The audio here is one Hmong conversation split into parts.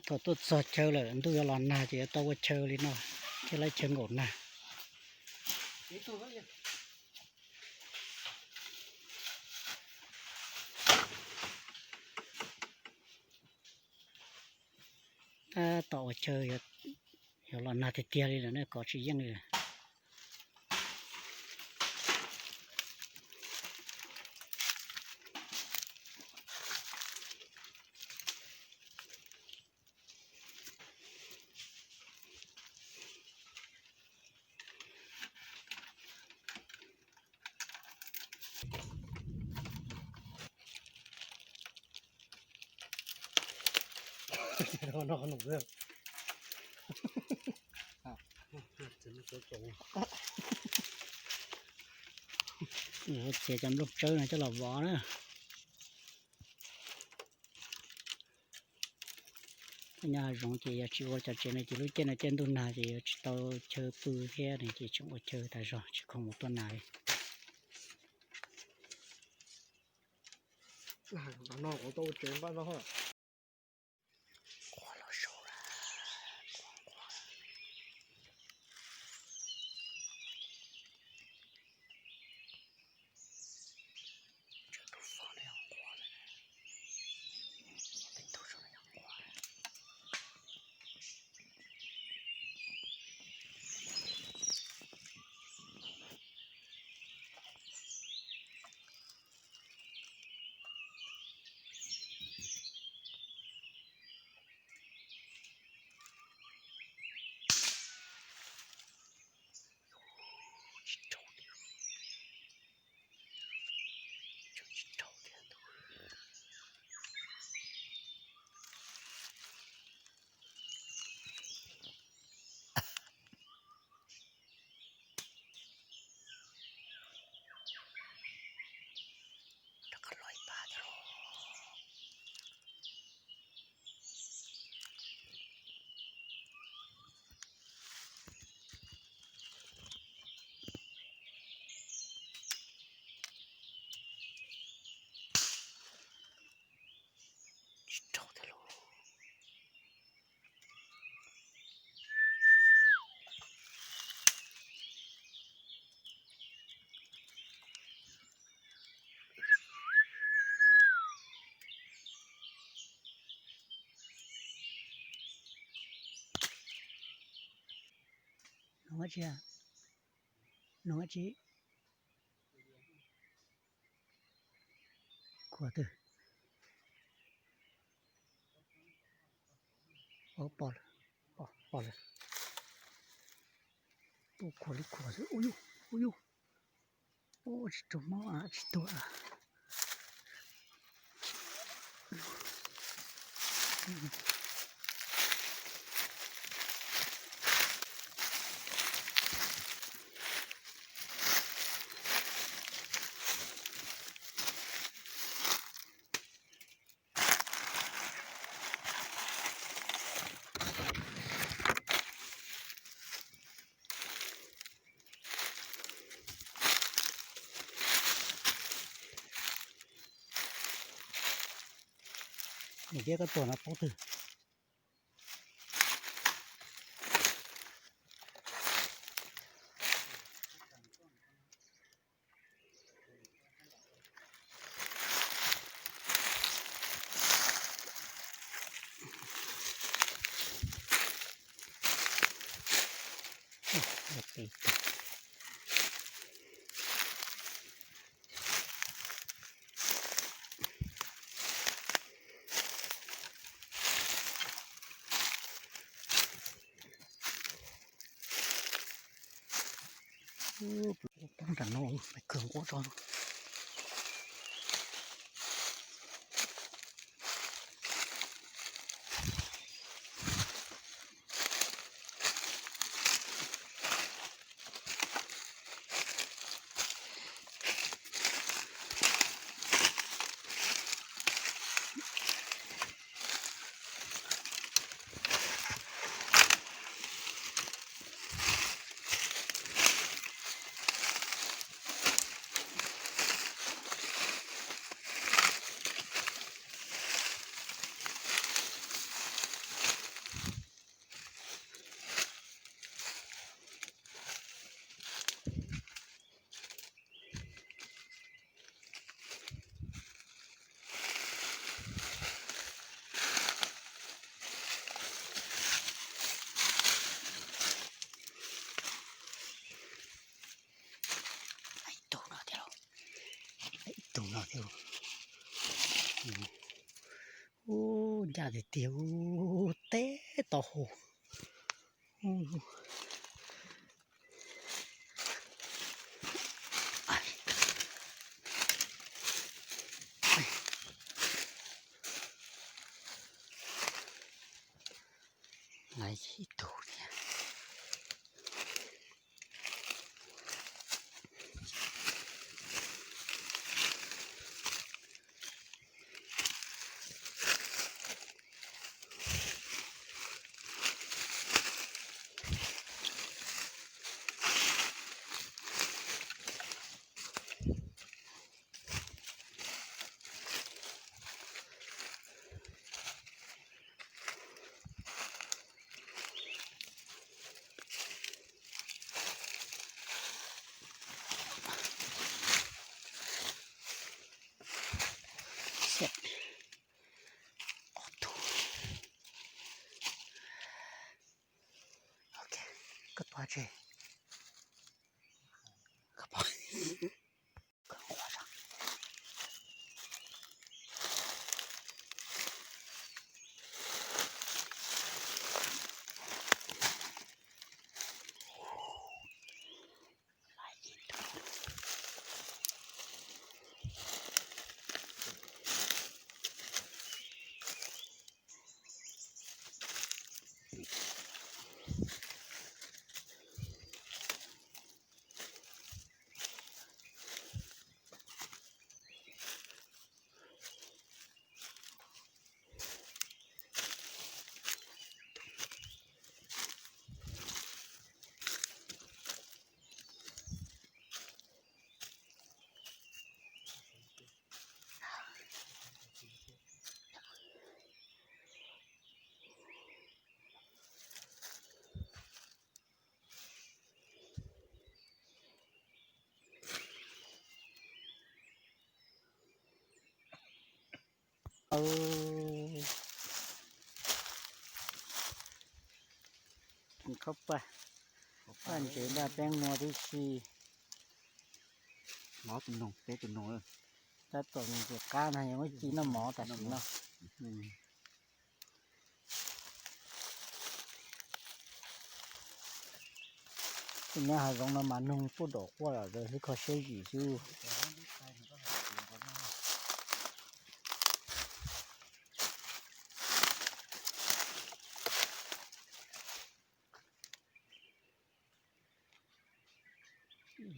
Thaum tuaj txog chaw lawm ntuj yuav los nag ces yuav tau ua chaw li no thiab, lawv chaw nkaum nag. Tab tom ua chaw, yuav los nag tiag tiag li lawm ne, kov tsis yeej li lawm. Txiav cov nplooj tsawb no coj los vov na. Nyob hav zoov ces yog tsis ua cov tsev no ces lub caij no caij ntuj nag ces yuav tsis tau chaw pw thiab ne, ces tseem ua chaw tas zog tsis khoom mus tua nas li. Tsis raug thiab lauj. Nov dab tsi? Nov dab tsi? Khuam twg? Pom lawm, pom lawm. Tuaj khuam li khuam xwb. Ub yug, ub yug. Ub, tsis raug mob, tsis tuag. Niam Piab koj tuag no poob twg? Poob nram no, kawg nquab tso. Ub, ncaj tiag tiag, ub, teb tau hau. Laiv ib tug thiab. Koj tuaj tse. Khaub paj, paj ntsev nraj peeb muag tib si. Mov tus noog, peb tus noog. Tab tom ntxim qab no yog muab ci noj mov tam sim no. Tus nyob hav zoov no mas noog puag dom quaj lawm, ib qho siab yim xwb.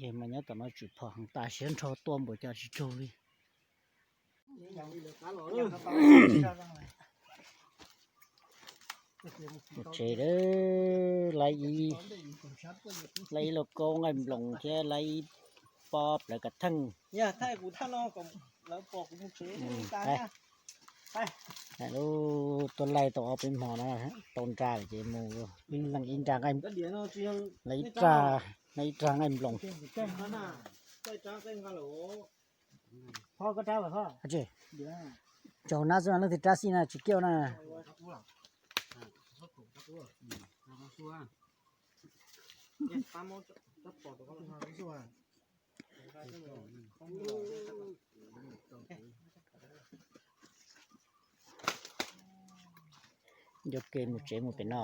Yog mas nyob tom no tsis phom heev, tas siab nrho tuaj npaum cas tsis raug li. Mus tsev lawm, laiv ib, laiv ib lauj kaub nqaij nploos thiab laiv ib pob plawv kav theej. Lub tuaj laij tau ob peb hmo no tau nra lawm ces mus ib leeg ib nra nqaij, laiv ib, laiv ib rag nqaij nploos. Tsaug nab xwb, leej twg rab xij na tsis kiaj na. Coj kev mus tsev mus pem no.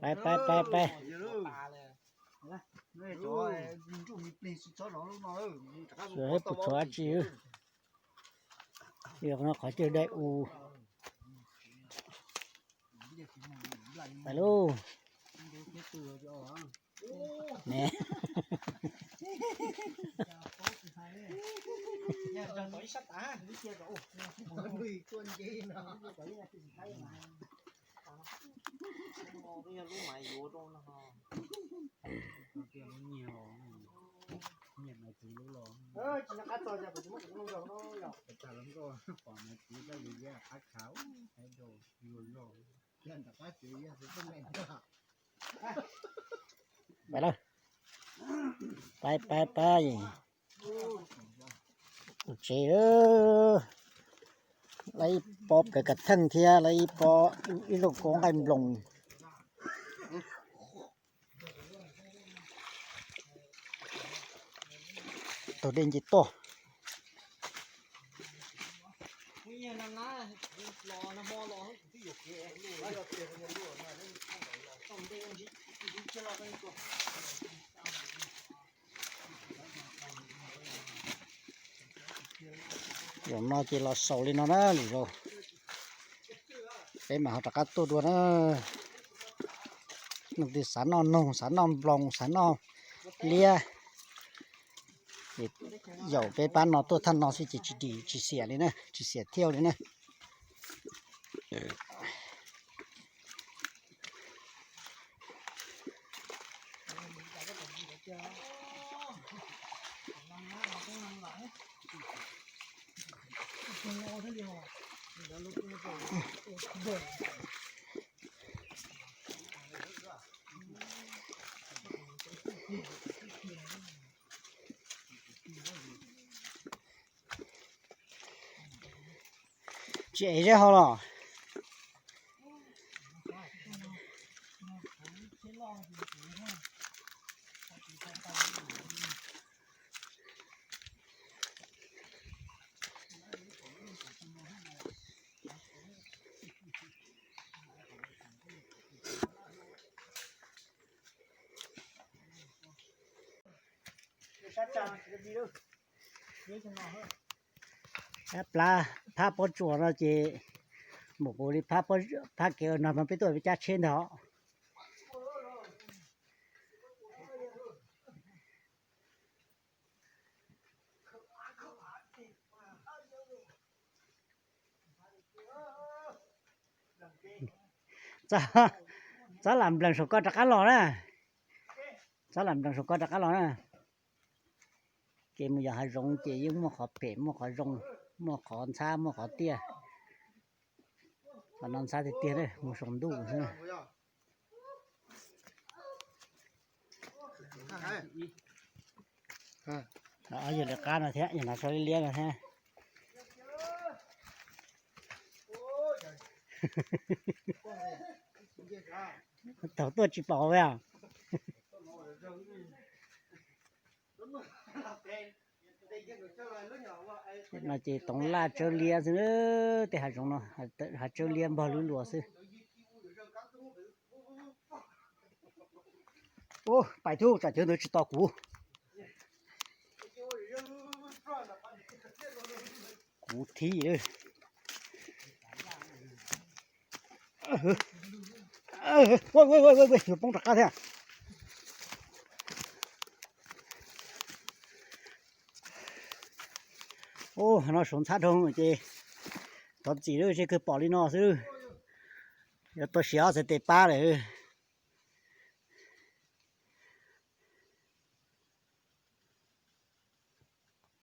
Peb, peb, peb, peb. Sawv daws puas tshuav dab tsi? Yog no qhov chaw dai u. Pais lauj. Ne. Pais lawm. Pais, pais, pais. Tus tsev, laiv ib pob plawv kav theej thiab laiv ib pob, ib lauj kaub nqaij nploos. Taug dej nce toj. Zaum no ces los xaus li no na lwm zaus. Peb mam ho rov qab tuaj dua na. Leej twg xav noj noog, xav noj nploos, xav noj liab, ces yaum peb pab no tuaj thaj no xwb ces tsis dim, tsis xiam li na, tsis xiam thiab li na. Tsis ev zeb hau los? Sab plab phab pob tsuas no ces mus kuv li phab kev no mas peb tuaj peb cab tsheb ntag. Txhob lam nplees saum ko rov qab los na. Txhob lam nplees saum ko rov qab los na. Kev mus yos hav zoov ces yeej muaj qhov phem, muaj qhov zoo, muaj qhov ntxhab, muaj qhov tiaj. Qhov no ntxhab tiag tiag, mus saum ntuj xwb. Yog lawv qab no thiab, yog no so liab liab no thiab. Thaum tuaj tsis pom a. No ces toov laj tsawb liab xwb, tej hav zoov no hav tsawb liab npog lub luas xwb. Pais tub, tsam cov ntawd tsis tos kuv. Kuv thib. Yuav poob rov qab thiab. Ub, no suav ntxhab dhau ces thov txim lawm, tsis kawg pom li no xwb. Yuav tau siav ob txhais tes pab lawm.